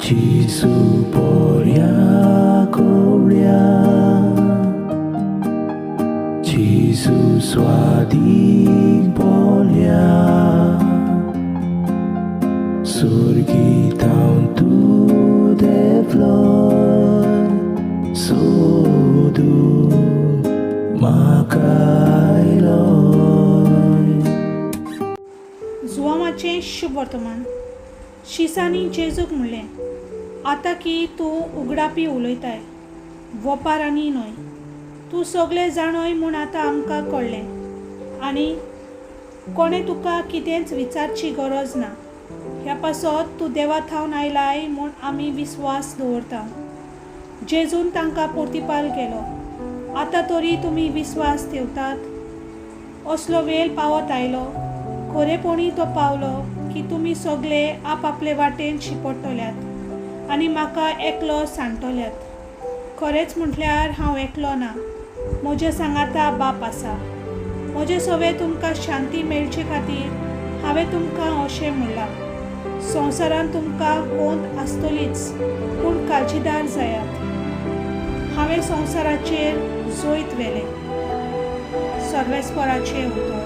जेजू बोऱ्या कोवळ्या, जेजू स्वादीक बोल्या, सुर्गी थावन तूं देंवलोय, सोदूंक म्हाका आयलोय. जुवांवाचें शुभ वर्तमान. शिसांनी जेजूक म्हणलें, आतां की तूं उगडापी उलयताय, वोपारांनी न्हय. तूं सगळें जाणय म्हूण आतां आमकां कळ्ळें आनी कोणें तुका कितेंच विचारची गरज ना. ह्या पासत तूं देवा थावन आयलाय म्हूण आमी विस्वास दवरता. जेजून तांकां पोर्तिपाल केलो, आतां तरी तुमी विस्वास ठेवतात? असलो वेळ पावत आयलो, खरेपणी तो पावलो की तुमी सगळे आपआपले वाटेन शिपडटल्यात आनी म्हाका एकलो सांडटल्यात. खरेंच म्हटल्यार हांव एकलो ना, म्हज्या सांगाता बाप आसा. म्हजे सवें तुमकां शांती मेळचे खातीर हांवें तुमकां अशें म्हणलां. संवसारांत तुमकां कोंत आसतलीच, पूण काळजीदार जायात, हांवें संवसाराचेर जैत व्हेलें. सर्वेस्पराचें उतर.